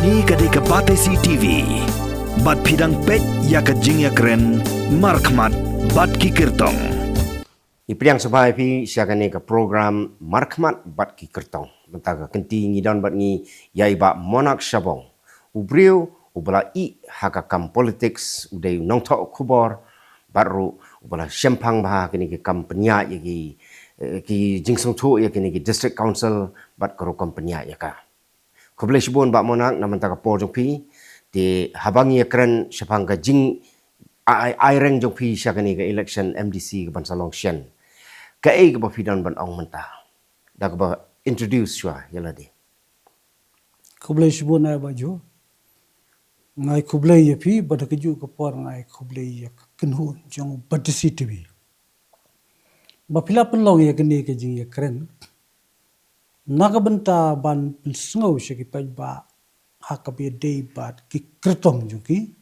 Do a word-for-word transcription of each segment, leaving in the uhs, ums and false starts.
Hi ka dei ka Batesi T V. Bad phi dang peit ïa ka jingïakren markhmat bad ki kyrtong. Ngi pdiang sngewbha ïa phi sha kane ka program markhmat bad ki kyrtong. Mynta ka kynti ngi don bad ngi ïa i Bah Monak Shabong. U briew uba la ïeh ha ka kam politics, u dei u nongthoh khubor, bad ruh uba la shemphang bha kine ki kam pynïaid ïa ki, eh, ki jingsngewthuh ïa kine ki district council, bad ka rukom pynïaid ïa ka. Khublei shibun Bah Monak na mynta ka por jong phi. Te haba ngi ïakren shaphang ka jing ai, ai reng jong phi sha kane ka election M D C kaban sa long shen, kaei kaba phi don ban ong mynta? Da kaba introduce shuwa ïa lade. Khublei shibun ai Bah Jo. Nga ai khublei ïa phi, bad ha kajuh ka por nga ai khublei ïa ka kynhun jong Batesi T V ba phi la pynlong ïa kane ka jingïakren na ka bynta ban pynsngew sha ki paidbah ha kaba ïadei bad ki kyrtong jong ki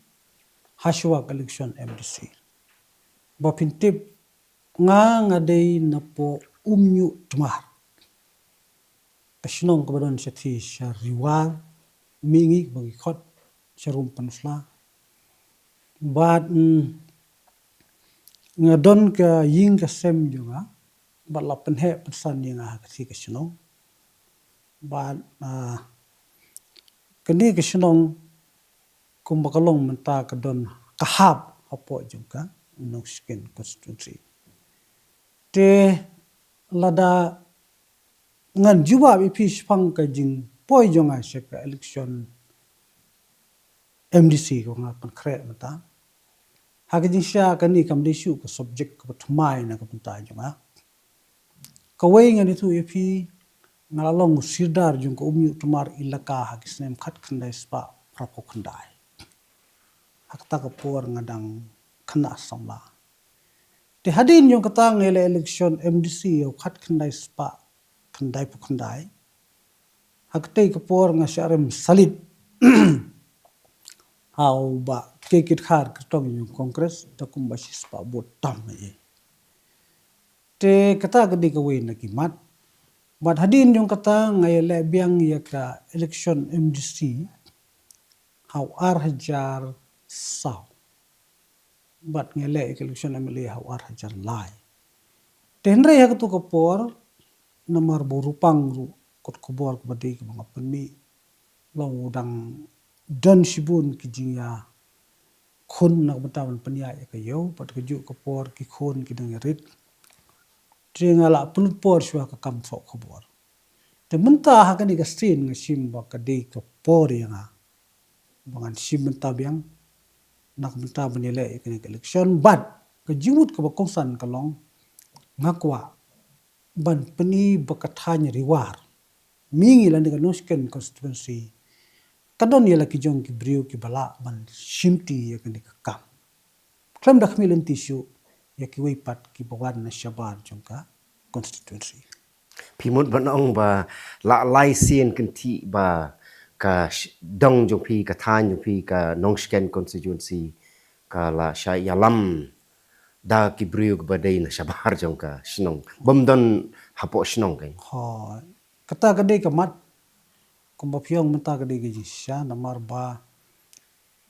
hashuwa ka election M D C. Ba phin tip, nga, nga dei na poh Umñiuh Tmar, ka shnong kaba don shathie sha Ri War Mihngi, kaba ngi khot sha Rum Peninsula. Bad, mm, nga don ka ïing ka sem jong nga, bad la pynheh pynsan ïa nga ha kathie ka shnong. Bad, ah, kane ka shnong kumba ka long mynta ka don ka hap hapoh jong ka Nongshken constituency. Te lada ngan jubab ïa phi shaphang ka jingpoi jong nga sha ka election M D C kaba nga pynkhreh mynta, ha ka jingshisha kane kam dei shuh ka subject kaba thymmai na ka bynta jong nga. Kawei, ngan ïathuh ïa phi, nga la long u sirdar jong ka Umñiuh Tmar Elaka ha ki snem khatkhyndai spah phraphew khyndai. Ha kata ka por nga dang khynnah samla. Te hadien jong kata nga ïaleh election M D C ha u khatkhyndai spah khyndaiphew khyndai. Ha katei ka por nga shah rem salit ha u Bah K. Kitkhar, kyrtong jong Congress, da kumba shispah vote tam ïa. Te kata ka dei kawei na ki mat. Bad hadien jong kata nga ïaleh biang ïa ka election M D C ha u ar hajar saw. Bad nga ïaleh ïa ka election M L A ha u ar hajar lai. Te hynrei ha kato ka por, namar ba u Rupang ruh kot khubor kaba dei kaba nga pynmih, long u dang don shibun ki jingïakhun na ka bynta ban pynïaid ïa ka ïew, bad kajuh ka por ki khun ki dang ïarit. Te nga la pynlut por shuwa ka kam thoh khubor. Te mynta ha kane ka sien nga shim ba ka dei ka por ïa nga ba ngan shim bynta biang na ka bynta ban ïaleh ïa kane ka election. Bad ka jingmut kaba kongsan ka long, nga kwah ban pyni ba ka thaiñ Ri War Mihngi lane ka Nongshken constituency ka don ïa la ki jong ki briew kiba lah ban shimti ïa kane ka kam, khlem da khmih lynti shuh ïa kiwei pat kiba wan na shabar jong ka constituency. Phi mut ban ong ba la lai sien kynthih ba ka sh-, dong jong phi, ka thaiñ jong phi, ka Nongshken constituency, ka la shah ïalam da ki briew kiba dei na shabar jong ka shnong, bym don hapoh shnong kein. Hooid. Kata ka dei ka mat, kumba phi ong mynta ka dei ka jingshisha, namar ba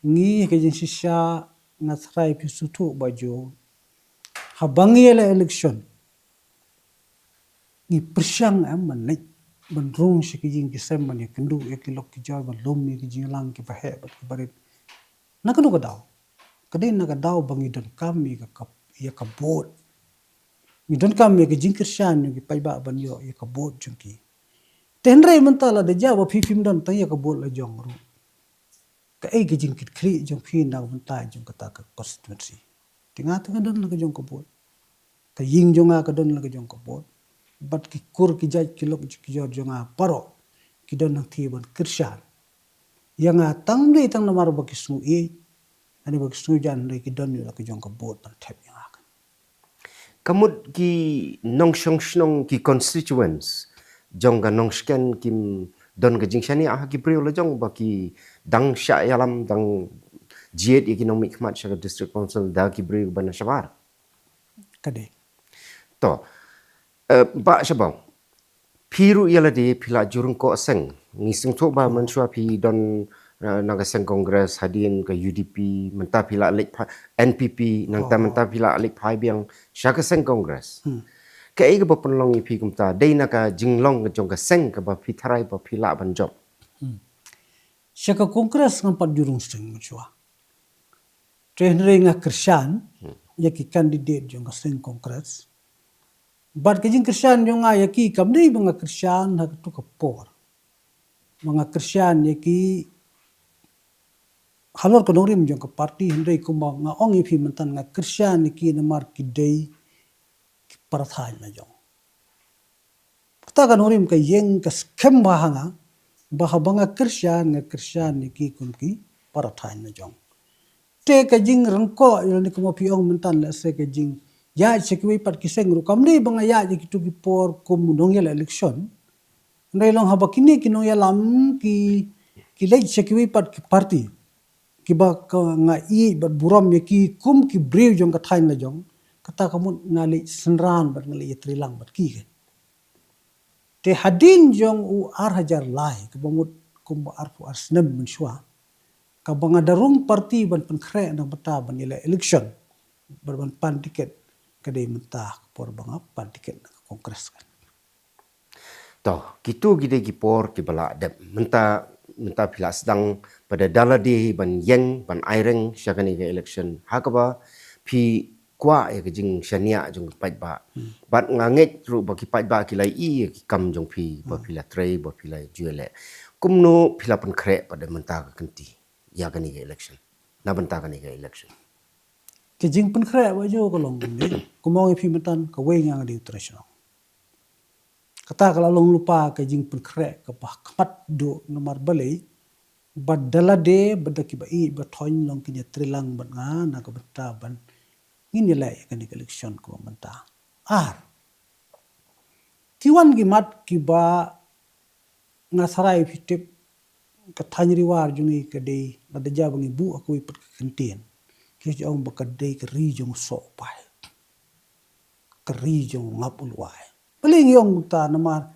ngi ka jingshisha, nga tharai phi sngewthuh Bah Jo, haba ngi ïaleh election, ngi pyrshang em ban leit ban rung sha ki ïing ki sem, ban ïakynduh ïa ki lok ki jor, ban lum ïa ki jingïalang kiba heh bad kiba rit. Na kano ka daw? Ka dei na ka daw ba ngi donkam ïa ka, ka, ïa ka vote. Ngi donkam ïa ka jingkyrshan ïa ki paidbah ban ïoh ïa ka vote jong ki. Te hynrei mynta lada jia ba phi phim don tang ïa ka vote la jong ruh, kaei ka jingkitkhlieh jong phi na ka bynta jong kata ka constituency? Te nga te nga don la ka jong ka vote, ka ïing jong nga ka don la ka jong ka vote, bad ki kur ki jait ki lok ki jor jong nga baroh ki don hangtei ban kyrshan ïa nga, tang dei tang namar ba ki sngewieit, lane ba ki sngew jan, hynrei ki don ïa la ka jong ka vote ban thep ïa nga. Ka mut ki nongshong shnong, ki constituents jong ka Nongshken kim don ka jingshaniah ha ki briew la jong ba ki dang shah ïalam, dang jied ïa ki nongmihkhmat sha ka district council da ki briew ba na shabar? Ka dei. To, eh, Bah Shabong, phi ruh ïa lade phi la ju ryngkoh seng. Ngi sngewthuh ba mynshuwa phi don Na, na ka seng Congress, hadien ka U D P, mynta phi la leit pha-, N P P, nangta Oh. mynta phi la leit phai biang sha ka seng Congress. Hmm. Kaei kaba pynlong ïa phi kumta, dei na ka jinglong jong ka seng kaba phi tharai ba phi lah ban jop? Sha ka Congress ngam pat ju rung seng mynshuwa. Te hynrei nga kyrshan ïa ki candidate jong ka seng Congress. Bad ka jingkyrshan jong nga ïa ki kam dei ba nga kyrshan ha kato ka por. Ba nga kyrshan ïa ki halor ka nongrim jong ka party, hynrei kumba nga ong ïa phi mynta, nga kyrshan ïa ki namar ki dei ki para thaiñ la jong. Kata ka nongrim ka ïeng ka skhem bha ha nga, ba haba nga kyrshan, nga kyrshan ïa ki kum ki para thaiñ la jong. Te ka jingryngkoh ïa lane kumba phi ong mynta, lehse ka jingïaid sha kiwei pat ki seng ruh kam dei ba nga ïaid ïa kito ki por kum nongïalam election. Hynrei long haba kine ki nongïalam ki, ki leit sha kiwei pat ki party, kiba ka nga ïeit bad burom ïa ki kum ki briew jong ka thaiñ la jong, kata ka mut nga leit synran bad nga leit ïatreilang bad ki. Te hadien jong u ar hajar lai, kaba mut kumba arphew ar snem mynshuwa, kaba nga da rung party ban pynkhreh na ka bynta ban ïaleh election bad ban pan tiket, ka dei mynta ka por ba nga pan tiket na ka Congress kan. To, kito ki dei ki por kiba la dep. Mynta, mynta phi la sdang pat da lade ban ïeng, ban aireng sha kane ka election, ha kaba phi kwah ïa ka jingshaniah jong ki paidbah. Bad nga ngeit ruh ba ki paidbah ki la ïohi ïa ki kam jong phi, ba phi la trei, ba phi la ju ïaleh. Kumno phi la pynkhreh pat da mynta ka kynti ïa kane ka election, na bynta kane ka election? Ka jingpynkhreh, Bah Jo, ka long kumne. Kumba ong ïa phi mynta, kawei nga nga dei u trai shnong. Kata ka la long lypa ka jingpynkhreh kaba khmat duh, namar balei, ba da lade, ba da kiba ïeit ba thoiñ long kin ïatreilang bad nga na ka bynta ban ngin ïaleh ïa kane ka election kaba mynta. Ar, ki wan ki mat kiba nga tharai phi tip, ka thaiñ Ri War jong ngi ka dei, lada jia ba ngi buh ha kawei pat ka kyntien, ki ju ong ba ka dei ka ri jong u soh u pai, ka ri jong u ngap u lwai. Balei ngi ong kumta? Namar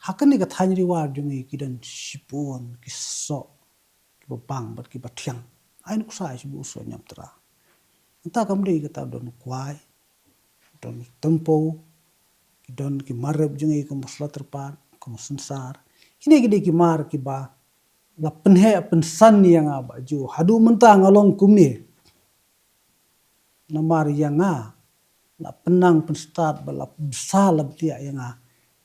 ha kane ka thaiñ Ri War jong ngi ki don shibun ki soh kiba bang bad kiba thiang. Ai nuksa, shibun u soh Ñiamtra. Mynta kam dei kata, don u kwai, don u tympew, ki don ki mar rep jong ngi kum u sla tyrpad, kum u synsar. Kine ki dei ki mar kiba la pynheh pynsan ïa nga, Bah Jo, haduh mynta nga long kumne. Namar ïa nga la pynnang pynstad bad la bsa la btiah ïa nga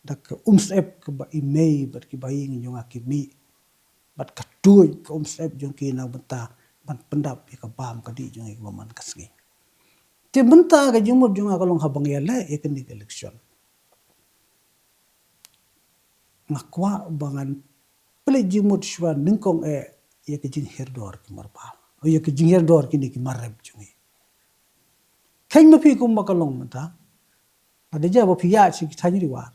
da ka umsyep kaba i mei bad kiba ïing jong nga ki mih, bad ka tuid ka umsyep jong ki na ka bynta ban pyndap ïa ka bam ka dih jong ngi kaba man ka sngi. Te mynta ka jingmut jong nga ka long, haba ngi ïaleh ïa kane ka election, nga kwah ba ngan pynleit jingmut shuwa nyngkong eh ïa ka jinghiar dor ki mar bam, ïa ka jinghiar dor kine ki mar rep jong ngi. Kheiñ ma phi kumba ka long mynta, lada jia ba phi ïaid sha ki thaiñ Ri War,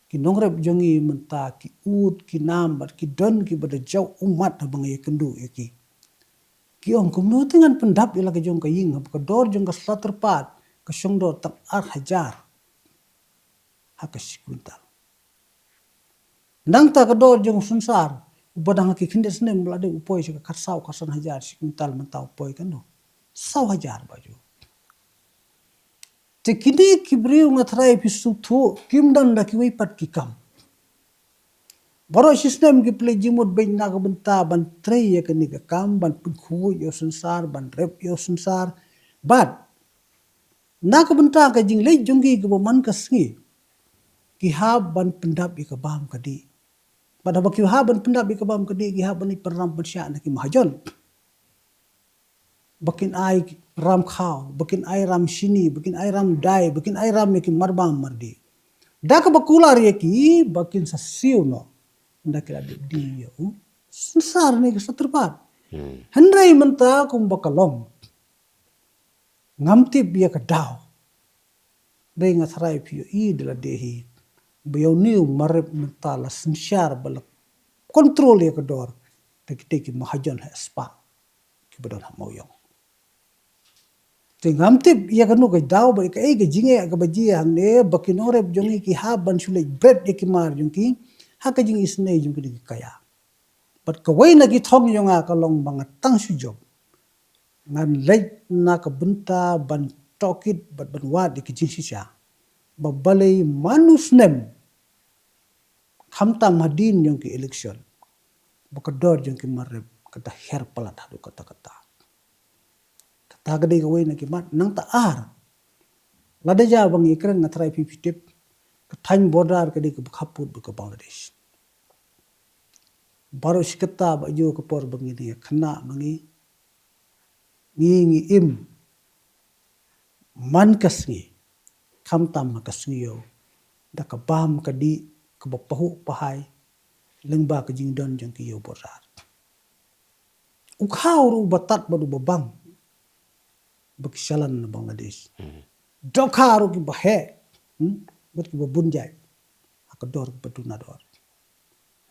ki nongrep jong ngi mynta ki ud ki nam bad ki don kiba da jaw ummat haba ngi ïakynduh ïa ki. Ki ong, kumno te ngan pyndap ïa la ka jong ka ïing haba ka dor jong ka sla tyrpad ka shong dor tang ar hajar ha ka shi kwintal. Nangta ka dor jong u synsar uba dang ha ki khyndiat snem la dep u poi sha ka khatsaw khatsan hajar shi kwintal, mynta u poi katno? Saw hajar, Bah Jo. Te kine ki briew, nga tharai phi sngewthuh, kim don da kiwei pat ki kam. Baroh shi snem ki pynleit jingmut beit na ka bynta ban trei ïa kane ka kam, ban pynkhuid ïa u synsar, ban rep ïa u synsar. Bad na ka bynta ka jingleit jong ki kaba man ka sngi, ki hap ban pyndap ïa ka bam ka dih. Bad haba ki hap ban pyndap ïa ka bam ka dih, ki hap ban leit pynram pynshah na ki mahajon, ba kin ai ram khaw, ba kin ai ram shini, ba kin ai ram dai, ba kin ai ram ïa ki mar bam mar dih. Da kaba kular ïa ki ba kin sa siew noh, ynda ki la dep die ïa u synsar ne ka sla tyrpad. Hynrei mynta kumba ka long, ngam tip ïa ka daw. Dei, nga tharai phi ïohi da lade hi ba ïa une u mar rep mynta la synshar ba la kontrol ïa ka dor da kitei ki mahajon ha spah kiba don ha Mawïong. Te ngam tip ïa kano ka daw bad kaei ka jingeh kaba jia hangne ba ki nongrep jong ngi ki hap ban shu leit bret ïa ki mar jong ki ha ka jingisynei jong kine ki kaïa. Bad kawei na ki thong jong nga ka long ba nga tang shu jop, ngan leit na ka bynta ban tohkit bad ban wad ïa ki jingshisha ba balei man u snem, khamtam hadien jong ki election, ba ka dor jong ki mar rep ka da her palat haduh katta katta. Kata ka dei kawei na ki mat. Nangta ar, lada jia ba ngi kren, nga tharai phi phi tip, ka thaiñ border ka dei kaba khappud bad ka Bangladesh. Baroh shi katta ba ju ka por ba ngi ïa khynnah ma ngi, ngi ngi im man ka sngi, khamtam ha ka sngi ïew, da ka bam ka dih kaba pahuh pahai lyngba ka jingdon jong ki ïew border. U khaw ruh uba tad bad uba bang ba ki shalan na Bangladesh. Dohkha ruh kiba heh, hmm, bad kiba bun jait ha ka dor kaba duna dor.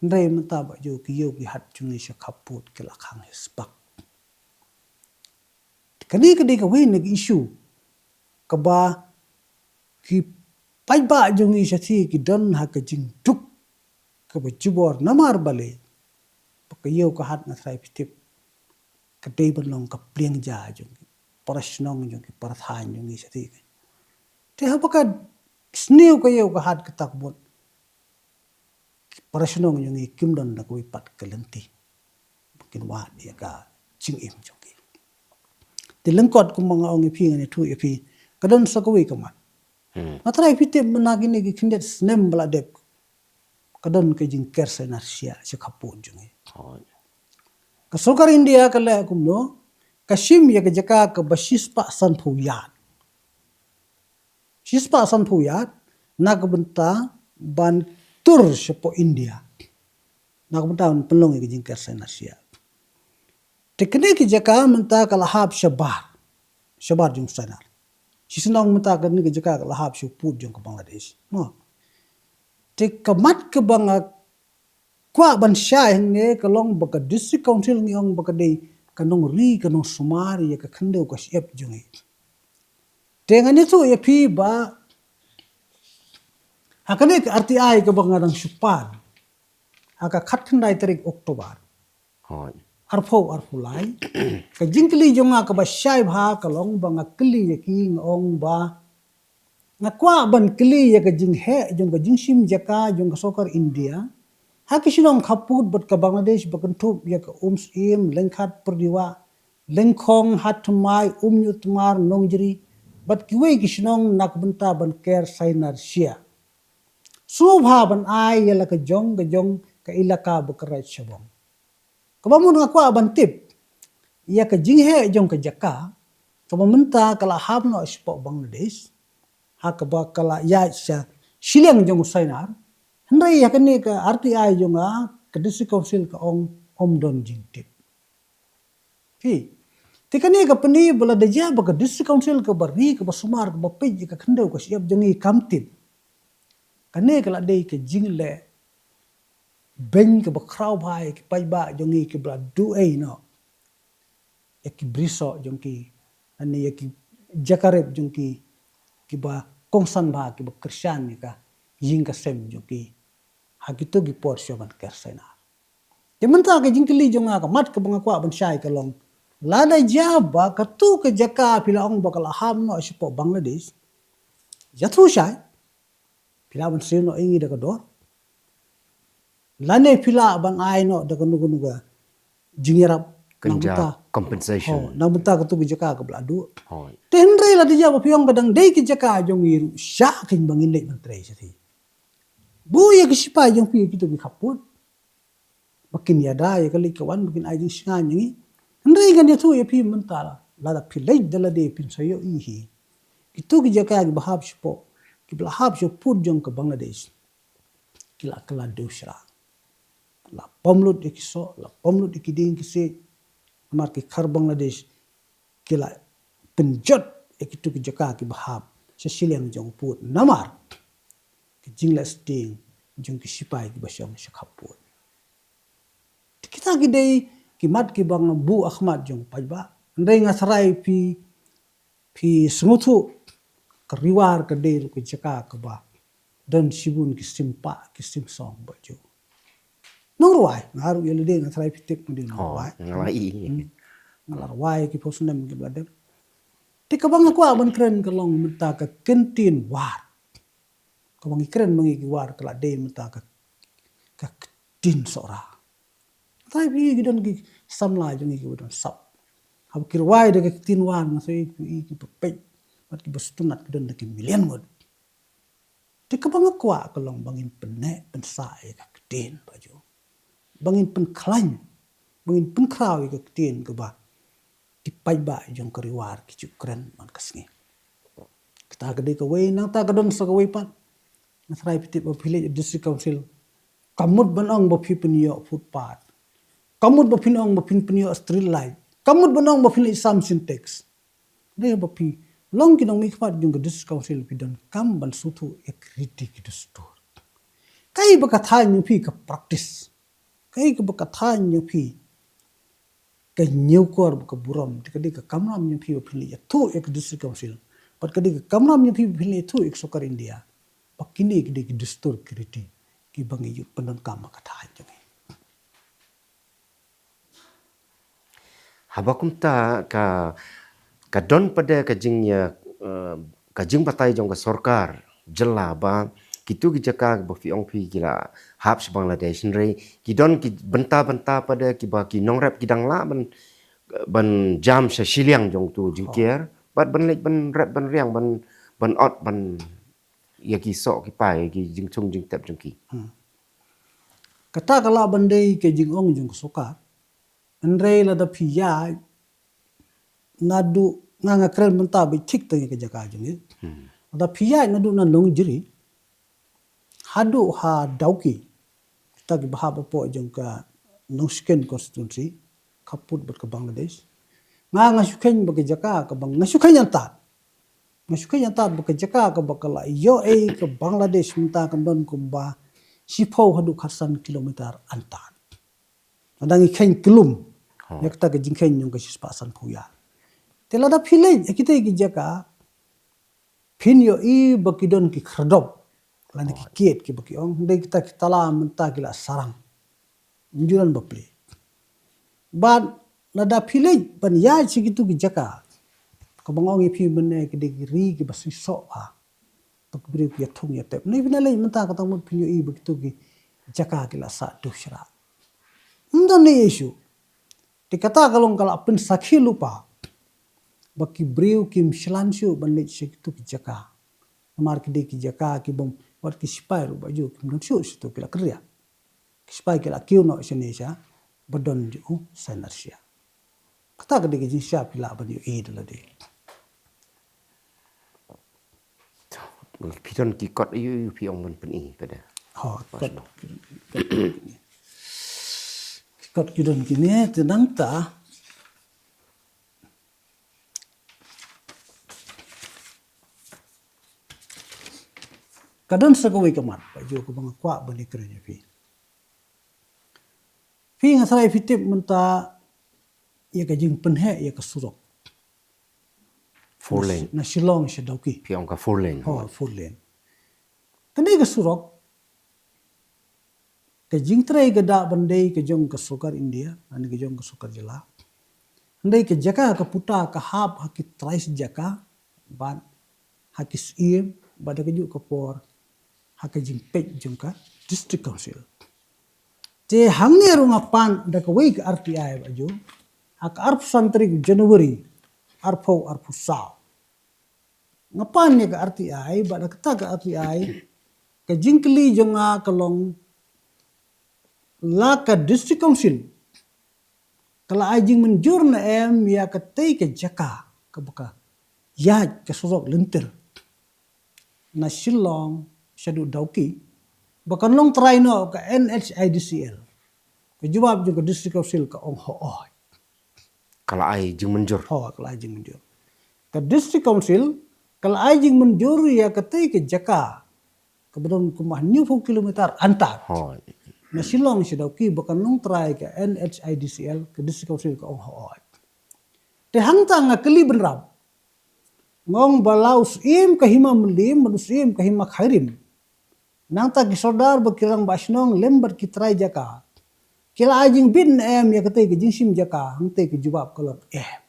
Hynrei mynta ba ju ki ïew ki hat jong ngi sha khappud ki la khang hi spak. Kane ka dei kawei na ki issue kaba ki paidbah jong ngi shatei ki don ha ka jingduk kaba jubor, namar balei? Ba ka ïew ka hat, nga tharai phi tip, ka dei ban long ka pliang ja jong ki para shnong, jong ki para thaiñ jong ngi shatei. Te haba ka sniew ka ïew ka hat, ka tak bun ki para shnong jong ngi kim don da kawei pat ka lynti ba kin wad ïa ka jingim jong ki. Te lyngkot kumba nga ong ïa phi, ngan ïathuh ïa phi, ka don sa kawei ka mat. Hmm. Nga tharai phi tip, mynta kine ki khyndiat snem ba la dep, ka don ka jingker sainar sha, sha khappud jong ngi. Oh. Ka sorkar India ka leh kumno? Ka shim ïa ka jaka kaba shispah sanphew yard. Shispah sanphew yard, na ka bynta ban tur shapoh India, na ka bynta ban pynlong ïa ka jingker sainar sha. Te kane ka jaka mynta ka la hap shabar, shabar jong sainar. Shisien ong mynta kane ka jaka ka la hap sha u pud jong ka Bangladesh. Mo. Te ka mat kaba nga kwah ban shai hangne ka long ba ka District Council ngi ong ba ka dei ka nongri ka nongsumar ïa ka khyndew ka shyiap jong ngi. Te ngan ïathuh ïa phi ba ha kane ka R T I kaba nga dang shu pan ha ka khatkhyndai tarik October, hooid, arphew arphew lai, ka jingkylli jong nga kaba shai bha ka long ba nga kylli ïa ki, nga ong ba nga kwah ban kylli ïa ka jingheh jong ka jingshim jaka jong ka sorkar India ha ki shnong khappud bad ka Bangladesh, ba kynthup ïa ka Umsyiem, Lyngkhat Pyrdiwah, Lyngkhong, Hathymmai, Umñiuhtmar, Nongjri, bad kiwei ki shnong, na ka bynta ban ker sainar sha. Sngewbha ban ai ïa la ka jong ka jong ka ilaka ba ka raid shabong. Kaba mut nga kwah ban tip ïa ka jingheh jong ka jaka kaba mynta ka la hap noh shapoh Bangladesh, ha kaba ka la ïaid sha shiliang jong u sainar. Hynrei ïa kane ka R T I jong nga, ka District Council ka ong ym don jingtip. Phi, te kane ka pyni ba lada jia ba ka District Council kaba ri, kaba sumar, kaba peit ïa ka khyndew ka shyiap jong ngi kam tip, kane ka la dei ka jingleh beiñ kaba khraw bha ïa ki paidbah jong ngi kiba la duh ei noh ïa ki brisoh jong ki, lane ïa ki jaka rep jong ki, kiba kongsan bha, kiba kyrshan ïa ka ïing ka sem jong ki ha kito ki por shuwa ban ker sainar. Te mynta ka jingkylli jong nga, ka mat kaba nga kwah ban shai ka long, lada jia ba kato ka jaka phi la ong ba ka la hap noh shapoh Bangladesh, ïathuh shai, phi lah ban siew noh ïa ngi da ka dor, lane phi lah ban ai noh da kano kano ka jingïarap, nang mynta compensation, oh, nang mynta kato ka jaka kaba la duh. Hooid. Te hynrei lada jia ba phi ong ba dang dei ka jaka jong ngi ruh, sha kheiñ ba ngin leit ban trei shatei? Buh ïa ki shipai jong phi ha kito ki khappud ba kin ïada ïa ka leit ka wan, ba kin ai jingsngewbha ïa ngi. Hynrei ngan ïathuh ïa phi mynta, lada phi leit da lade phin sa ïohi hi, kito ki jaka kiba hap shapoh, kiba la hap sha pud jong ka Bangladesh, ki la kylla dewshra. La pom lut ïa ki soh, la pom lut ïa ki dieng ki siej. Namar ki khar Bangladesh ki la pynjot ïa kito ki jaka kiba hap sha shiliang jong u pud, namar ki jingleh sting jong ki shipai kiba shong sha khappud. Kita ki dei ki mat kiba nga buh ha khmat jong u paidbah. Hynrei nga tharai phi, phi sngewthuh, ka Ri War ka dei ruh ka jaka kaba don shibun ki sim pah, ki sim song bad ju. Nongrwai, nga ruh ïa lade nga tharai phi tip nga dei nongrwai. Nga la i. Hmm. Nga la rwai ki phew snem kiba la dep. Te kaba nga kwah ban kren ka long mynta ka ktien War. Kaba ngi kren ma ngi ki War ka la dei mynta ka, ka ktien Sohra. Tharai phi ki don ki samla jong ngi kiba don sap. Haba ki rwai da ka ktien War nga sngew i ki, i kiba peit bad kiba sngewtynnat ki don da ki million ngut. Te kaba nga kwah ka long ba ngin pynneh pynsah ïa ka ktien ba ju. Ba ngin pynkhlaiñ, ba ngin pynkhraw ïa ka ktien kaba ki paidbah jong ka Ri War ki ju kren man ka sngi. Kata ka dei kawei, nangta ka don sa kawei pat. Nga tharai phi tip ba phi leit District Council, ka mut ban ong ba phi pynïoh footpath. Ka mut ba phin ong ba phin pynïoh street light. Ka mut ban ong ba phin leit sam Sintex. Dei ba phi long ki nongmihkhmat jong ka District Council, phi donkam ban sngewthuh ïa ki riti ki dustur. Kaei ba ka thaiñ jong phi ka practice? Kaei kaba ka thaiñ jong phi ka ñiewkor bad ka burom? Te ka dei ka kamram jong phi ba phin leit ïathuh ïa ka District Council, bad ka dei ka kamram jong phi ba phin leit ïathuh ïa ka Sorkar India ba kine ki dei ki dustur ki riti kiba ngi ju pyndonkam ha ka thaiñ jong ngi. Haba kumta ka, ka don pat de ka jing, eh, ka jingbatai jong ka sorkar jylla ba kito ki jaka ba phi ong phi ki la hap sha Bangladesh, hynrei ki don ki bynta bynta pat de kiba ki nongrep ki dang lah ban, ban jam sha shiliang jong uto u jingker bad ban leit ban rep ban riang ban, ban ot ban ïa ki soh ki pai, ïa ki jingthung jingtep jong ki. Hmm. Kata ka lah ban dei ka jingong jong ka sorkar. Hynrei lada phi ïaid naduh, nga nga kren mynta ba thik tang ïa ka jaka jong ngi. Hmm. Lada phi ïaid naduh na Nongjri haduh ha Dawki, kita kiba hap hapoh jong ka Nongshken constituency, khappud bad ka Bangladesh. Nga nga shu kheiñ ba ka jaka kaba nga shu kheiñ antad. Nga shu kheiñ antad ba ka jaka kaba ka la ïoh ei ka Bangladesh mynta kan don kumba shiphew haduh khatsan kilometer antad. Lada ngi kheiñ kyllum, oh, ïa kata ka jingkheiñ jong ka shispah sanphew ïar. Te lada phi leit ha kita ki jaka, phin ïohi ba ki don ki khyrdop lane ki, oh, kiet kiba ki ong, hynrei kita ki tala mynta ki la sarang. Ym ju don ba plie. Bad lada phi leit ban ïaid sha kito ki jaka, kaba nga ong ïa phi mynne ki dei ki ri kiba shisha ba ba ki briew ki ïathung ïatep. Hynrei phin leit mynta, kata mut phin ïohi ba kito ki jaka ki la sah dushrah. Ym don ne issue. Te kata ka long ka la pynsakhi lypa ba ki briew kim shlan shuh ban leit sha kito ki jaka. Namar ki dei ki jaka ki bym, wat ki sipai ruh ba ju kim don shuh sha kito, ki la kynriah. Ki sipai ki la kiew noh shane sha ba don ju u Sainar Shah. Kata ka dei ka jingshisha phi lah ban ïohi da lade. Phi don ki kot ïa u phi ong ban pyni pat de. Ho, ki kot. Ki kot ki don kine, te nangta ka don sa kawei ka mat ba ju kaba nga kwah ban ïakren ïa phi. Phi, nga tharai phi tip mynta ïa ka jingpynheh ïa ka surok. Four lane. Na Shillong sha Dawki. Phi ong ka four lane. Oh, four lane. Kane ka surok, ka jingtrei ka dah ban dei ka jong ka sorkar India, lane ka jong ka sorkar jylla. Hynrei ka jaka ka puta ka hap ha ki trai jaka, bad ha ki syiem, bad ha kajuh ka por ha ka jingpeit jong ka District Council. Te hangne ruh nga pan da kawei ka R T I ba ju, ha ka arphew san tarik January, arphew arphew saw. Nga pan ïa ka R T I, bad ha kata ka R T I, ka jingkylli jong nga ka long, la ka District Council ka la ai jingmynjur ne em ïa katei ka jaka kaba ka ïaid ka surok lynter na Shillong shaduh Dawki ba kan long trai noh ka N H I D C L? Ka jubab jong ka District Council ka ong hooid. Ka la ai jingmynjur. Ho, ka la ai jingmynjur. Ka District Council ka la ai jingmynjur ïa katei ka jaka kaba don kumba hynñiewphew kilometer antad. Hooid. Na Shillong sha Dawki ba kan long trai ka N H I D C L, ka District Council ka ong hooid. Te hangta nga kylli bynrap. Nga ong ba la u Syiem ka Hima Mylliem bad u Syiem ka Hima Khyrim, nangta ki sordar bad ki rangbah shnong lem bad ki trai jaka, Ki la ai jingbit ne em ïa katei ka jingshim jaka, hangtei ka jubab ka long em.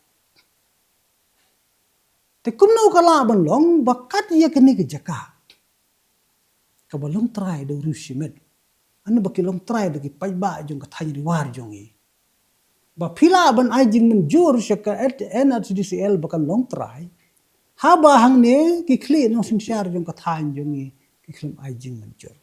Te kumno ka lah ban long ba kat ïa kane ka jaka kaba long trai da u riewshimet, ne ba ki long trai da ki paidbah jong ka thaiñ Ri War jong ngi, ba phi lah ban ai jingmynjur sha ka N H D C L ba kan long trai, haba hangne ki khlieh nongsynshar jong ka thaiñ jong ngi ki khlem ai jingmynjur.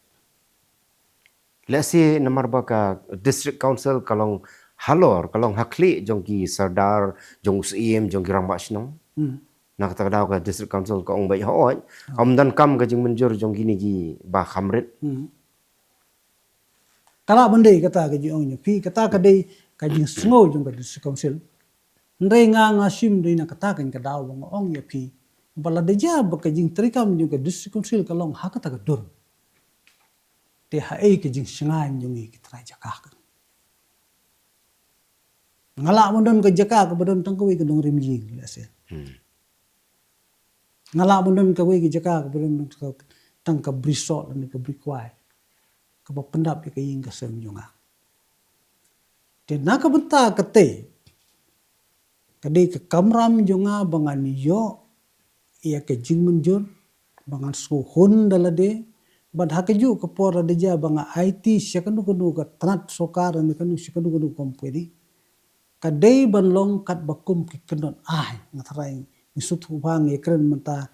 Lehse namar ba ka District Council ka long halor, ka long ha khlieh jong ki sordar, jong u Syiem, jong ki rangbah shnong. Hmm. Na kata ka daw ka District Council ka ong beit hooid, ym donkam ka jingmynjur jong kine kiba kham rit. Hmm. Ka lah ban dei kata ka jingong jong phi, kata ka dei ka jingsngew jong ka District Council. Hynrei nga nga shim dei na kata ka daw ba nga ong ïa phi, ba lada jia ba ka jingtreikam jong ka District Council ka long ha kata ka dur, te haei ka jingshngaiñ jong ngi ki trai jaka ka. Nga lah ban don ka jaka kaba don tang kawei ka dong rim ïing, lehse. Hmm. Nga lah ban don kawei ka jaka kaba don tang ka bri soh lane ka bri kwai, kaba pyndap ïa ka ïing ka sem jong nga. Te na ka bynta katei, ka dei ka kamram jong nga ba ngan ïoh ïa ka jingmynjur, ba ngan sngewhun da lade, bad ha kajuh ka por lada jia ba nga aiti sha kano kano ka tnat sorkar ne kano sha kano kano ka company, ka dei ban long katba kum ki kyndon ai. Nga tharai ngi sngewthuh ba ngi kren mynta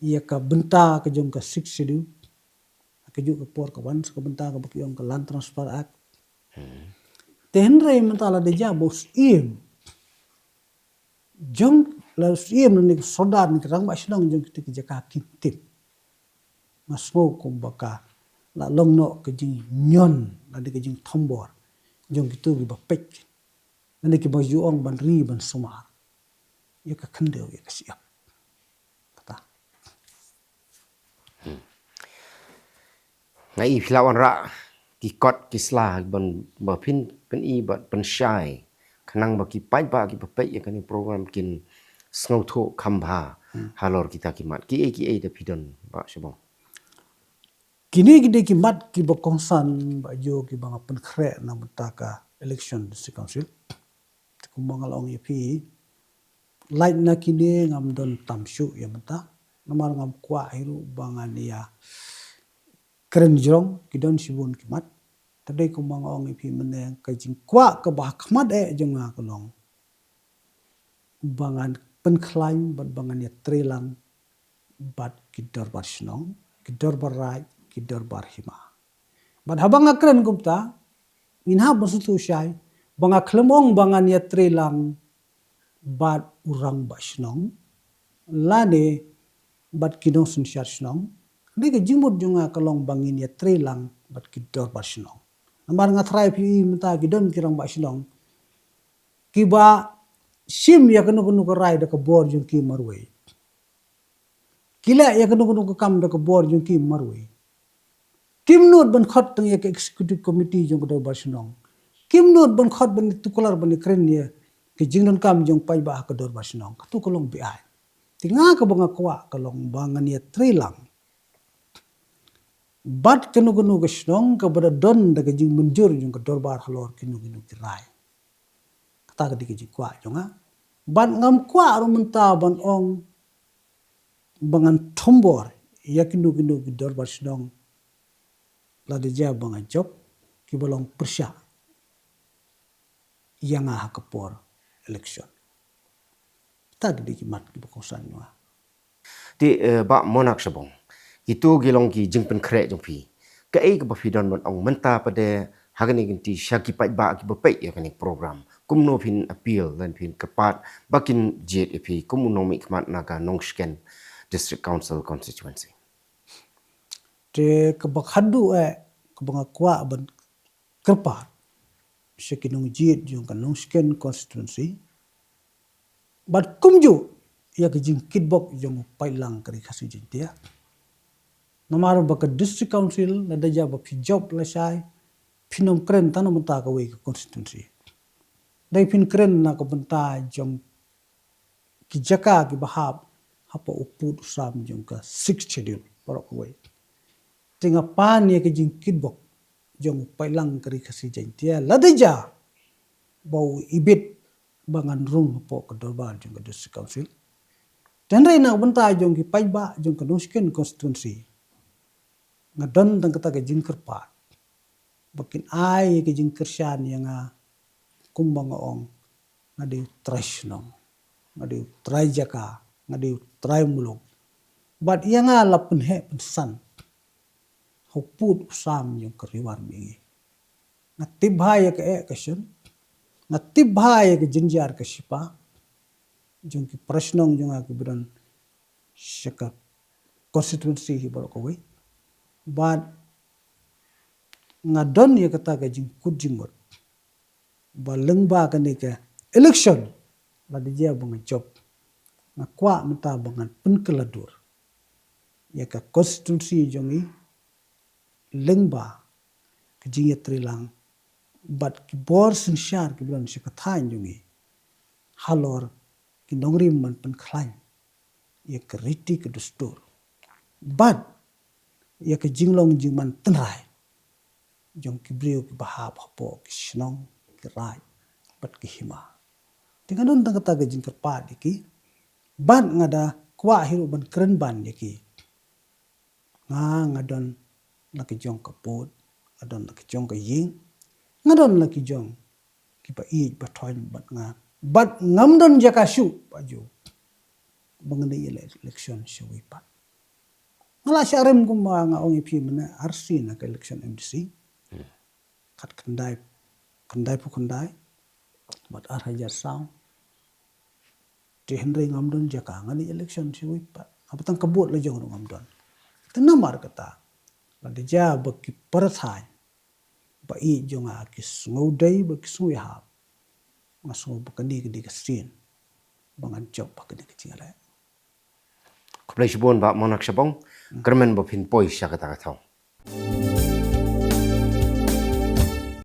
ïa ka bynta ka jong ka Sixth Schedule. Ha kajuh ka por ka wan sa ka bynta kaba ki ong ka Land Transfer Act. Hmm. Te hynrei mynta lada jia ba u Syiem jong, la u Syiem ne ki sordar ne ki rangbah shnong jong kito ki jaka kin tip, nga sngew kumba ka la long noh ka jingñion lane ka jingthombor jong kito kiba peit lane kiba ju ong ban ri ban sumar ïa ka khyndew ïa ka shyiap. Kata. Hmm. Nga i phi la wanrah ki kot ki sla ban ba phin pyni bad pynshai, khnang ba ki paidbah kiba peit ïa kane program kin sngewthuh kham bha. Hmm. Halor kita ki mat, kiei kiei da phi don, Bah Shabong? Kine ki dei ki mat kiba kongsan, Bah Jo, kiba nga pynkhreh na mynta ka election District Council. Te kumba nga la ong ïa phi, lait na kine ngam don tam shuh ïa mynta, namar ngam kwah hi ruh ba ngan ïa kren jrong, ki don shibun ki mat. Te dei kumba nga ong ïa phi mynne, ka jingkwah kaba ha khmat eh jong nga ka long ba ngan pynkhlaiñ bad ba ngan ïatreilang bad ki dorbar shnong, ki dorbar raid, ki dorbar hima. Bad haba nga kren kumta, ngin hap ban sngewthuh shai ba nga khlem ong ba ngan ïatreilang bad u rangbah shnong lane bad ki nongsynshar shnong. Dei ka jingmut jong nga ka long ba ngin ïatreilang bad ki dorbar shnong. Namar nga tharai phi mynta ki don ki rangbah shnong kiba shim ïa kano kano ka rai da ka bor jong ki marwei. Ki leh ïa kano kano ka kam da ka bor jong ki marwei. Kim nud ban khot tang ïa ka executive committee jong ka dorbar shnong. Kim nud ban khot ban tuklar ban kren ïa ka jingdonkam jong paidbah ha ka dorbar shnong. Kato ka long beaiñ. Te nga kaba nga kwah ka long ba ngan ïatreilang bad kano kano ka shnong kaba da don da ka jingmynjur jong ka dorbar halor kino kino ki rai. Kata ka dei ka jingkwah jong nga. Bad ngam kwah ruh mynta ban ong ba ngan thombor ïa kino kino ki dorbar shnong lada jia ba nga jop, kiba long pyrshah ïa nga ha ka por election. Kata ka dei ki mat kiba kongsan jong nga. Te, eh, Bah Monak Shabong, kito ki long ki jingpynkhreh jong phi. Kaei kaba phi don ban ong mynta pat de ha kane ka kynti sha ki paidbah kiba peit ïa kane ka program? Kumno phin appeal lane phin kyrpad ba kin jied ïa phi kum u nongmihkhmat na ka Nongshken District Council constituency? Te kaba khadduh eh kaba nga kwah ban kyrpad sha ki nongjied jong ka Nongshken constituency bad kumjuh ïa ka jingkitbok jong u paidlang ka Ri Khasi Jaiñtia. Namar ba ka District Council lada jia ba phi jop lashai, phin ym kren tang na bynta kawei ka constituency. Dei phin kren na ka bynta jong ki jaka kiba hap hapoh u pud u sam jong ka Sixth Schedule baroh kawei. Te nga pan ïa ka jingkitbok jong u paidlang ka Ri Khasi Jaiñtia, lada jia ba u ibit ba ngan rung hapoh ka dorbar jong ka District Council. Te hynrei na ka bynta jong ki paidbah jong ka Nongshken constituency, nga don tang kata ka jingkyrpad ba kin ai ka jingkyrshan ïa nga, kumba nga ong, nga dei u trai shnong, nga dei u trai jaka, nga dei u trai muluk. Bad ïa nga la pynheh pynsan ha u pud u sam jong ka Ri War Mihngi. Nga tip bha ïa ka eh ka shon, nga tip bha ïa ka jynjar ka shipa jong ki para shnong jong nga kiba don sha ka constituency hi baroh kawei. Bad nga don ïa kata ka jingkut jingmut ba lyngba kane ka election, lada jia ba nga jop, nga kwah mynta ba ngan pynkylla dur ïa ka constituency jong ngi lyngba ka jingïatreilang bad ki bor synshar kiba don sha ka thaiñ jong ngi, halor ki nongrim ban pynkhlaiñ ïa ka riti ka dustur bad ïa ka jinglong jingman tynrai jong ki briew kiba hap hapoh ki shnong, ki raid bad ki hima. Te nga don tang kata ka jingkyrpad ïa ki, bad nga da kwah hi ruh ban kren ban ïa ki. Nga, nga don la ki jong ka pud, nga don la ki jong ka ïing, nga don la ki jong kiba ïeit ba thoiñ bad nga. Bad ngam don jaka shuh, Bah Ju, ba ngan ïaleh election sha wei pat. Nga la shah rem kumba nga ong ïa phi mynne, ar sien na ka election M D C. Khatkhyndai, khyndaiphew khyndai bad ar hajar saw. Te hynrei ngam don jaka, ngan ïaleh election sha wei pat. Haba tang ka vote la jong ruh ngam don. Te namar kata, lada jia ba ki para thaiñ ba ïeit jong nga ki sngew dei bad ki sngew ïahap, nga sngew ba kane ka dei ka sien ba ngan jop ha kane ka jingïaleh. Khublei shibun Bah Mawnak Shabong, kyrmen ba phin poi sha kata ka thong.